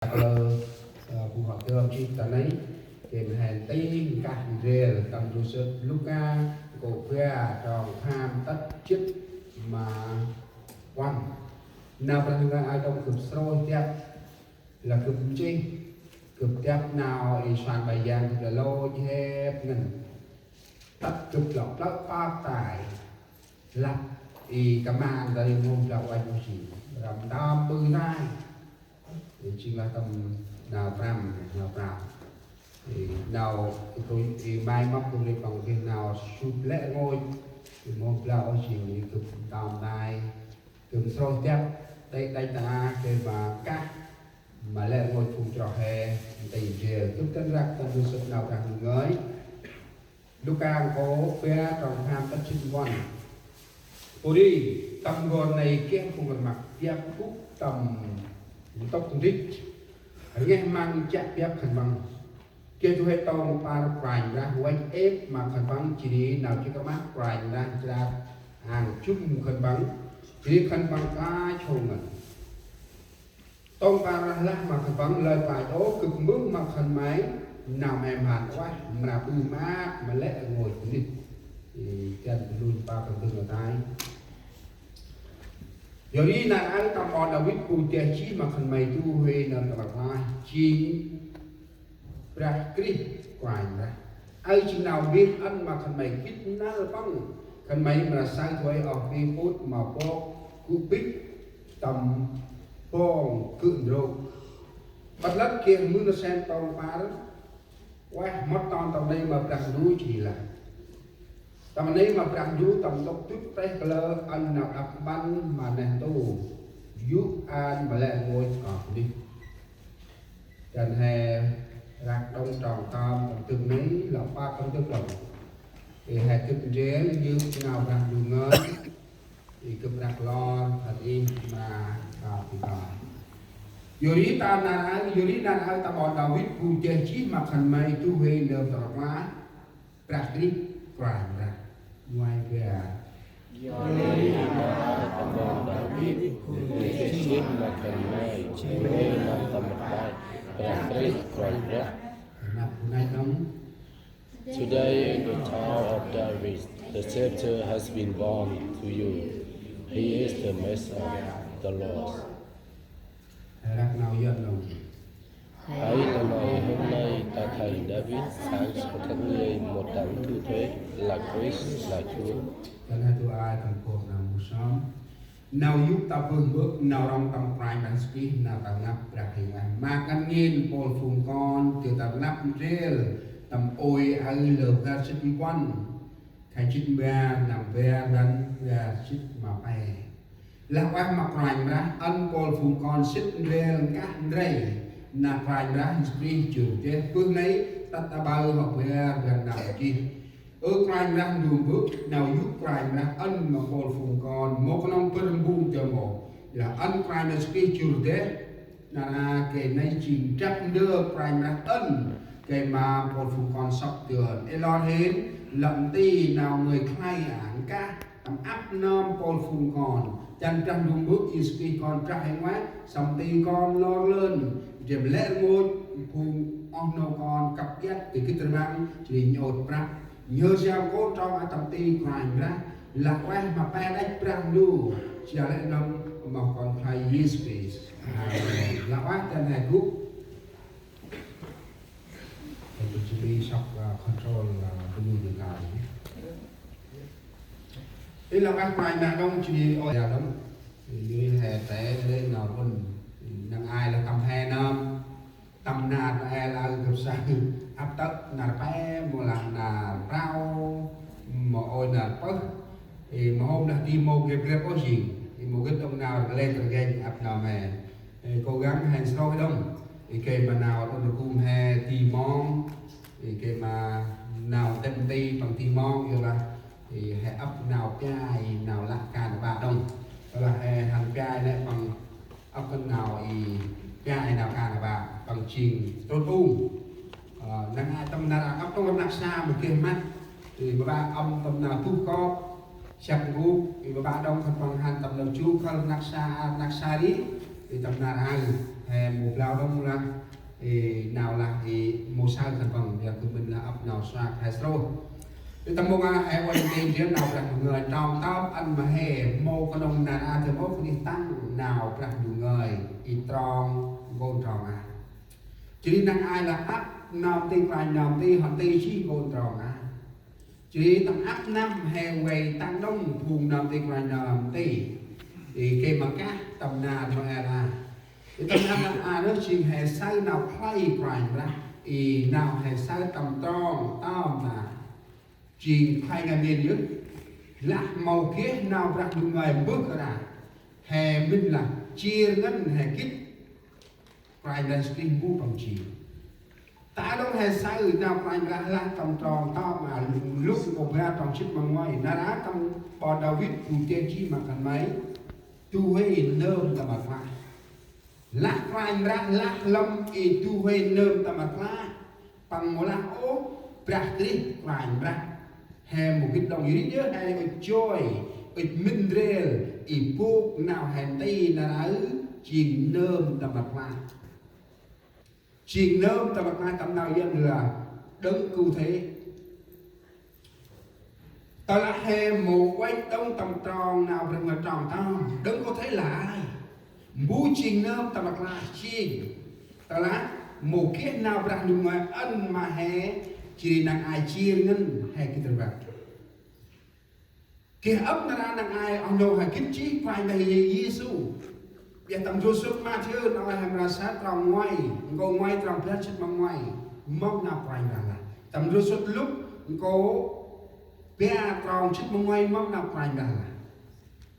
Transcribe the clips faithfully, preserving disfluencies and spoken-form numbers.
Kalơ, ơ, bu hŏ dơm jêh ta nây, gay ma he nti nkah ndrel tâm ndrôsơh Luka, nkô̆ bar, trong pham tât jê̆t ma puăn. Nau Brah Ndu ngơi a dŏng gâp nsrôyh dăp, lah gâp nchih, gâp dăp nau i suan Bai Yang gâp lôch hep ngăn. Tât gâp lŏ plơ̆ pơk tay, lăp i kaman dari mông dăp uănh mâu si, răm ntơm ƀư tay. Jêng lah tâm nau prăm, nau prăm. Ê, nau, ê, tôi, ê, mai mâp tôi lê păng geh nau sut lĕ rngôch. Ê, mâu blau ôh jêng, ê, gâp ntơm tay. Gâp nsrôyh dăp, đê̆ đêch ta, geh ma kah, ma lĕ rngôch phung chroh he, nti ndrel. Gâp dăn răk tâm ndrôsơh nau Brah Ndu ngơi. Luka nkô̆ bar trong pham tât jê̆t ma puăn. Pô ri, tâm n'gor nây geh phung rmăk biăp gŭ tâm ntŭk ndrĭch. Rngeh măng chiă biăp khân păng. Geh du huê tông păr Kôranh Brah văch êp ma khân păng, jêh ri nau chiă rmăk Kôranh Brah jrat ang jŭm khân păng, jêh ri khân păng klach hô ngăn. Tông păr lah ma khân păng: Lơi klach ôh, gâp mbơh ma khân may nau mhe mhan ueh mra ƀư maak ma lĕ rngôch bunuyh. Ê, dăn bunuyh păr khân păng tay. Yor ri nar aơ tâm ƀon Đavid bu deh jêh ma khân may du huê nơm tâm rklaih jêng Brah Krist Kôranh Brah. Aơ jêng nau mbĭt ăn ma khân may gĭt năl păng. Khân may mra saơ du huê oh bê pôt ma bok gŭ bĭch tâm bong gơ̆ ndrôk. Ƀât lăt geh mưn rsen tông păr ueh mât ton tâm nây ma Brah Ndu jêh ri lah. Tâm nây ma Brah Ndu tâm ntŭk dŭt têh kalơ ăn nau đăp mpăn ma neh ntu. Yôhan ma lĕ rngôch oh bunuyh. Dăn he răk đŏng trong tơm tâm dâng nây, lŏ păk tâm dâng đŏng. Ê, he gĭt ndrel, yơk nau Brah Ndu ngơi. Ê, gâp răk lor, hăt ih ma, ta pi ta. Yor ri ta nar aơ, yor ri nar aơ tâm ƀon Đavid bu deh jêh ma khân may du huê nơm tâm rklaih. Brah Krist Kôranh Brah. Nguay bar. Yor ri nar aơ tâm ƀon Đavid bu deh jêh ma khân may du huê nơm tâm rklaih. Brah Krist Kôranh Brah. Năp bu nai đŏng. Today in the town of David, the Savior has been born to you. He is the Messiah, the Lord. Răk nau Yuăn đŏng. Hãy là ngày hôm nay tại thành David, sáng cho các ngươi một đấng thụ thế là Christ là Chúa. Dăn he du ai tâm mpôl nau mâu sơm. Nau yô̆ ta bơh mbơh, nau rŏng tâm Kôranh Brah Yêsu Krist, nau ta ngăp Brah Huêng Ueh. Ma ngăn ngên mpôl phung kon, dơi ta ngăp ndrel, tâm ôi aơ lơ bar jê̆t ma puăn. Khay jê̆t ma bar, năm bar, dăn bar jê̆t ma pe. Lah ueh ma Kôranh Brah, ăn mpôl phung kon sĭt ndrel nkah ndrel, na Kôranh Brah Yêsu Krist jŭr deh bơh nây, tât aƀaơ hŏ bar, dăn năm jê̆t. Ơ Kôranh Brah Ndu Mbơ̆, nau yô̆ Kôranh Brah ăn ma mpôl phung kon, mâu knŏng bâr mbung dơm ôh. Lah ăn Kôranh Brah Yêsu Krist jŭr deh, nar aơ gay nây jêng drăp ndơ Kôranh Brah ăn, gay ma mpôl phung kon sŏk dơn. Ê lor hên, lŏ nti nau ngơi khlay a nkah, tâm ăp nơm mpôl phung kon. Dăn Brah Ndu Mbơ̆ Yêsu Krist Kon Brah Huêng Ueh, săm nti kon lor lơn, ndrel lĕ rngôch, phung oh nô kon kăp iăt, gay gĭt rmăng, jêh ri nhôt prăk. Nhơ siăm kô̆ trong a tâm ti Kôranh Brah, lah ueh ma pe đăch Brah Ndu, jêh lĕ nơm ma Kon Khlay Yêsu Krist. Amen. Lah ueh dăn he gŭ. He gŭ jêh ri sŏk, ơ, control, ơ, bunuyh nau. Ê, lah ueh Kôranh Brah đŏng jêh ri ôi ya đŏng. Ê, jêh ri he trễ lĕ nau run. Năng ai lah tâm he nơm. Tâm nar Noel aơ gâp saơ ăp tơ̆ nar pe, mâu lah nar prao, mâu ôi nar pơh. Ê, mâu hôm lah ti mông gâp gâp ôh jêng. Ê, mâu gĭt đŏng nau rlêng rgênh ăp nơm he. Ê, kô̆ găng he nsrôyh đŏng. Ê, gay ma nau run rgum he ti mông. Ê, gay ma nau tĭm ti păng ti mông, yorlah. Ê, he ăp nau piai, nau lah kan ba đŏng. Yorlah he hăn piai lĕ păng ăp kăn nau i, piai nau kan ba, păng jêng trôt ung. Ơ, năng ai tâm nar aơ ăp tông rnăk sa mâu geh măt. Ê, ma ba ăp tâm nau tuh kop, săk ngŭk, ê, ma ba đŏng khân păng hăn tâm nau jŭ khăl rnăk sa, a, rnăk sa ri, ê, tâm nar aơ. He mâu blao đŏng lah, ê, nau lah, ê, mâu saơ khân păng, ƀiă gâp mĭn lah ăp nau săk he srôih. Ê, tâm mông a he uănh nti ndrel nau Brah Ndu ngơi trong tơm ăn ma he mâu knŏng nar aơ dơm ôh, kơt nđa tăng nau Brah Ndu ngơi, ê, trong, nkô̆ trong a. Jêh ri năng ai lah ăp nau nti, Kôranh nau nti, hŏ nti jêh nkô̆ trong a. Jêh ri tâm ăp năm he vay tăng đŏng phung nơm nti Kôranh nơm nti. Ê, gay ma kah tâm nar Nôel a. Ê, tâm nar a nơh jêng he saơ nau khlay Kôranh Brah. Ê, nau he saơ tâm trong tơm ta. Jêng khlay ngăn ngên yơh. Lah mâu geh nau Brah Ndu ngơi mbơh kơt nđa. He mĭn lah jêr ngăn he gĭt Kôranh Brah Yêsu Krist mbu păng jêng. Ta đŏng he saơ nau Kôranh Brah lah tâm trong tơm ma Luk, Luk nkô̆ bar trong jât ma nguay. Nar aơ tâm ƀon Đavid bu deh jêh ma khân may: Du huê nơm ta ma klah. Lah Kôranh Brah lah lăm ê du huê nơm ta ma klah. Păng mâu lah ôh Brah Krist Kôranh Brah. He mâu gĭt đŏng, ri yơh he ŭch joi, ŭch mĭn ndrel, ê bôk nau he nti nar aơ jêng nơm ta ma klah. Jêng nơm ta ma klah tâm nau Yuăn lah đấng cứu thế. Tơlah he mâu uănh đŏng tâm trong nau Brah Ndu ngơi trong tơm, đấng cứu thế là ai? Mbu jêng nơm ta ma klah jêng. Tơlah mâu geh nau Brah Ndu ngơi ăn ma he, jêh ri năng ai jêr ngăn he gĭt rvăt. Geh ăp nar aơ năng ai oh nô he gĭt jêh Kôranh Brah Yêsu. Ƀiălah tâm ndrôm sŭt Mathiơ nau he mra sa trong nguay, nkô̆ nguay trong bar jât ma nguay, mâm nau Kôranh Brah lah. Tâm ndrôm sŭt Luk nkô̆ bar trong jât ma nguay, mâm nau Kôranh Brah lah.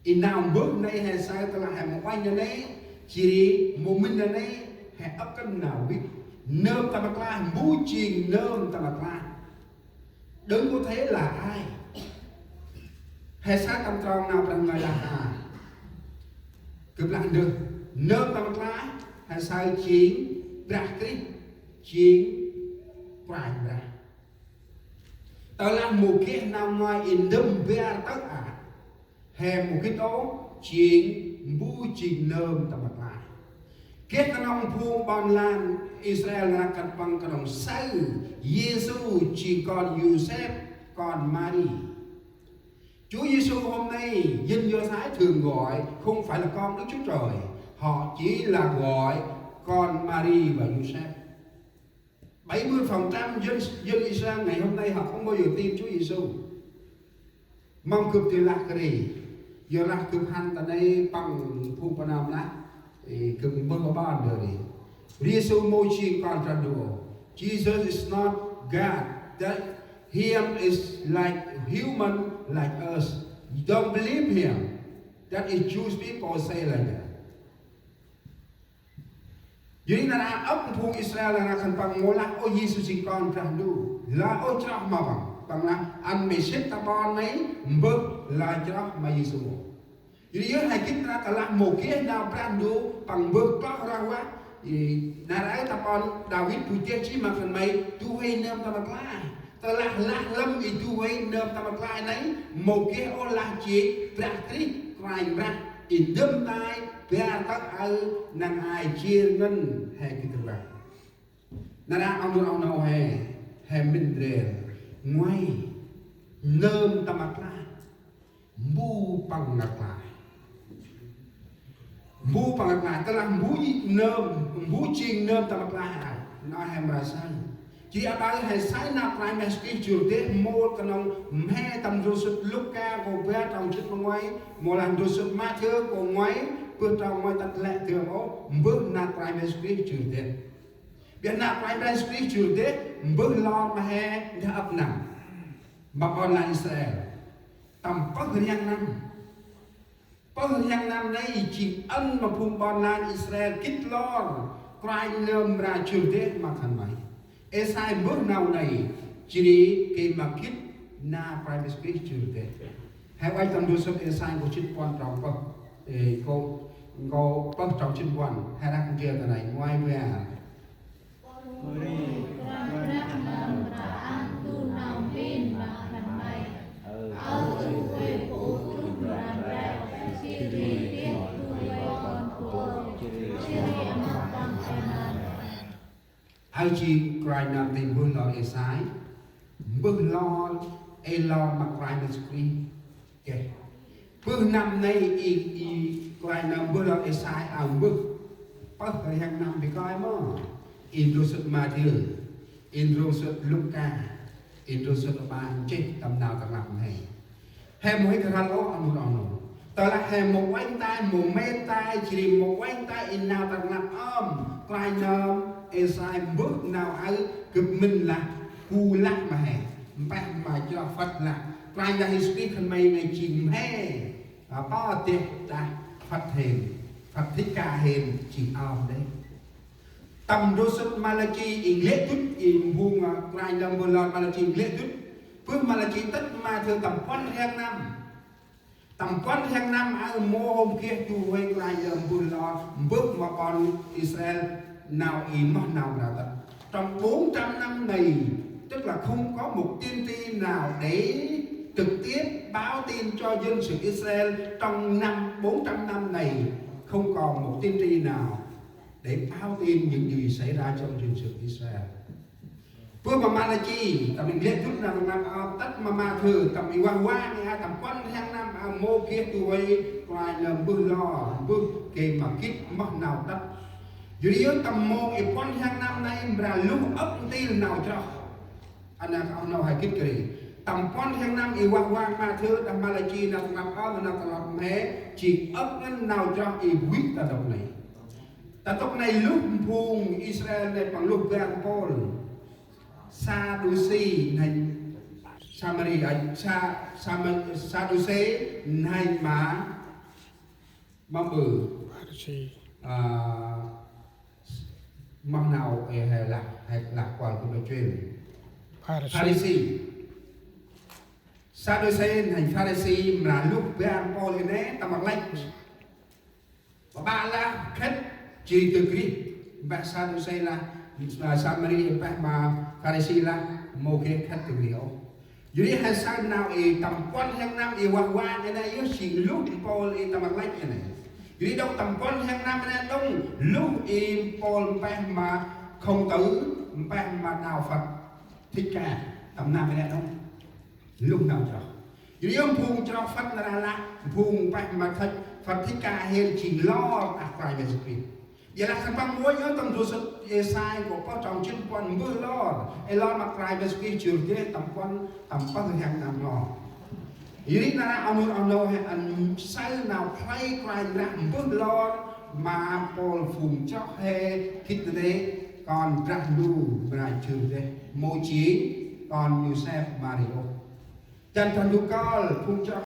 Ê nau mbơh nây he saơ tơlah he mâu uănh nây, jêh ri mâu mĭn nây, he ăp kăn nau vĭt. Nơm ta ma klah, mbu jêng nơm ta ma klah. Đấng có thể là ai? He saơ tâm trong nau Brah Ndu ngơi lah a. Gâp lah ndơ. Nơm ta ma klah, he saơ jêng Brah Krist, jêng Kôranh Brah. Tơlah mâu geh nau ngơi ê ndơm bar tơ̆ a. He mâu gĭt ôh, jêng mbu jêng nơm ta ma klah. Geh knŏng phung ƀon lan Israel ngăn khân păng knŏng saơ Yêsu jêng kon Yôsep, kon Mari. Chúa Giêsu hôm nay dân Do Thái thường gọi không phải là con Đức Chúa Trời, họ chỉ là gọi con Mari và Yôsep. Bảy mươi phần trăm dân, dân Israel ngày hôm nay họ không bao giờ tin Chúa Giêsu. Mâm gâp dơi lah kơt ri, yorlah gâp hăn ta nây păng phung pơnam lah, ê, gâp mbơh ƀon ndơ ri. Yêsu mâu jêng kon Brah Ndu. Jesus is not God. That him is like human like us. You don't believe him. That is Jewish people say like that. Yor ri nar aơ ăp phung Israel nar aơ khân păng mâu lah ôh Yêsu jêng kon Brah Ndu. Lah ôh chroh ma păng. Păng lah ăn may sĭt ta ƀon may mbơh lah chroh ma Yêsu. Yor ri yơh he gĭt nar aơ tơlah mâu geh nau Brah Ndu păng mbơh kloh roh vah. Ê, nar aơ ta ƀon Đavid bu deh jêh ma khân may du huê nơm ta ma klah. Tơlah lah lăm ê du huê nơm ta ma klah nây, mâu geh ôh lah jêng Brah Krist, Kôranh Brah, ê ndơm tay, bar tơ̆ aơ năng ai jêr ngăn he gĭt rvăt. Nar aơ oh nô, oh nô he, he mĭn ndrel, nguay, nơm ta ma klah. Mbu păng ngăk lai. Mbu păng ngăk lai, tơlah mbu i nơm, mbu jêng nơm tâm ngăk lai a, nau he mra saơ. Jêh ri aƀaơ he saơ nau Kôranh Brah Yêsu Krist jŭr deh, mâu knŏng mhe tâm ndrôm sŭt Luka nkô̆ bar trong jât ma nguay, mâu lah ndrôm sŭt Mathiơ nkô̆ nguay, bơh trong nguay tât lĕ dơm ôh, mbơh nau Kôranh Brah Yêsu Krist jŭr deh. Biăh nau Kôranh Brah Yêsu Krist jŭr deh, mbơh lor ma he, ndah ăp năm. Ma ƀon lan Israel. Tâm pơh rhiăng năm. Pơh rhiăng năm nây jêng ăn ma phung ƀon lan Israel gĭt lor Kôranh Nơm mra jŭr deh ma khân may. Êsai mbơh nau nây, jêh ri gay ma gĭt nau Kôranh Yêsu Krist jŭr deh. He uănh tâm ndrôm sŭt Êsai nkô̆ jât puăn trong pơh. Ê, nkô̆, nkô̆ pơh trong jât puăn. He răk ndrel ta nây, nguay bar. Aơ jêng Kôranh nơm nti mbơh lor Êsai, mbơh lor, ê lor ma Kôranh Yêsu Krist. Kê. Bơh năm nây i, i Kôranh nơm mbơh lor Êsai aơ mbơh. Pơh rhiăng năm bi kơi mơ. I ndrôm sŭt Mathiơ, i ndrôm sŭt Luka, i ndrôm sŭt Ƀăng, nchih tâm nau tâm rnglăp he. He mâu hê kơt hăn ôh, a nô, a nô. Tơlah he mâu uănh tay, mâu mĭn tay, jêh ri mâu uănh tay i nau tâm rnglăp ơm Kôranh nơm Êsai mbơh nau aơ, gâp mĭn lah, bu lah ma he, mpeh ma chroh phật lah Kôranh Yêsu Krist khân may nây jêng mhe. Pô deh đah phật hên, phật Thích Ca hên jêng ơm đê. Tâm ndrôm sŭt Malaki i nglĕ dŭt, i phung, a, Kôranh nơm mbơh lor Malaki i nglĕ dŭt. Bơh Malaki tât Mathiơ tâm puăn rhiăng năm. Tâm puăn rhiăng năm aơ mâu hôm geh du huê Kôranh nơm mbơh lor, mbơh ma ƀon Israel nau i moh nau mra tât. Trong bốn trăm năm này, tức là không có một tiên tri nào để trực tiếp báo tin cho dân sự Israel trong năm bốn trăm năm này, không còn một tiên tri nào để báo tin những gì xảy ra trong dân sự Israel. Bơh ma Malaki, tâm i nglĕ dŭt nau tâm rnglăp ơm, tât ma Mathiơ, tâm i wah wan, a, tâm puăn rhiăng năm, a, mâu geh du huê Kôranh nơm mbơh lor, mbơh gay ma gĭt moh nau tât. Yor ri tâm mông i puăn rhiăng năm nây mra luh âk ntil nau chroh. Ăn nơh oh nô he gĭt kơt ri. Tâm puăn rhiăng năm i wah wan Mathiơ đah Malaki nau tâm rnglăp ơm, nau tâm rnglăp mhe, jêng âk ngăn nau chroh i bơh ta dôk nây. Ta dôk nây luh phung Israel nây păng luh bar mpôl. Sadusi n'hanh Samari, a, Sa-, Sama-, Sadusi n'hanh ma, ma ƀư. Pharisi. A, moh nau, ê, he lah, he lah kuăl kŭ nô chuyên. Pharisi. Pharisi. Sadusi n'hanh Pharisi mra luh bar mpôl i nê tâm rlăch. Ƀaƀă lah khât jêh ri dâk rêh, mpeh Sadusi lah, a, Samari mpeh ma Pharisi lah, mâu geh khât dâk rêh ôh. Yor ri he saơ nau i tâm puăn rhiăng năm i wah wan i nê yơh jêng luh mpôl i tâm rlăch i nê. Yor ri đŏng tâm puăn rhiăng năm i nê đŏng luh i mpôl mpeh ma không tử, mpeh ma đao Phật Thích Ca, tâm năm i nê đŏng. Luh nau chroh. Yor ri phung chroh Phật nar aơ lah, phung mpeh ma Phật, Phật Thích Ca hên jêng lor đah Kôranh Yêsu Krist. Yor lah khân păng mâu uănh ôh tâm ndrôm sŭt Êsai kô̆ pơh trong jât puăn mbơh lor, ê lor ma Kôranh Yêsu Krist jŭr deh tâm puăn, tâm pơh rhiăng năm lor. Yor ri nar aơ oh nô, oh nô he ăn saơ nau khlay Kôranh Brah mbơh lor ma mpôl phung chroh he gĭt nê, kon Brah Ndu mra jŭr deh, mâu jêng kon Yôsep Mari ôh. Dăn Brah Ndu kơl phung chroh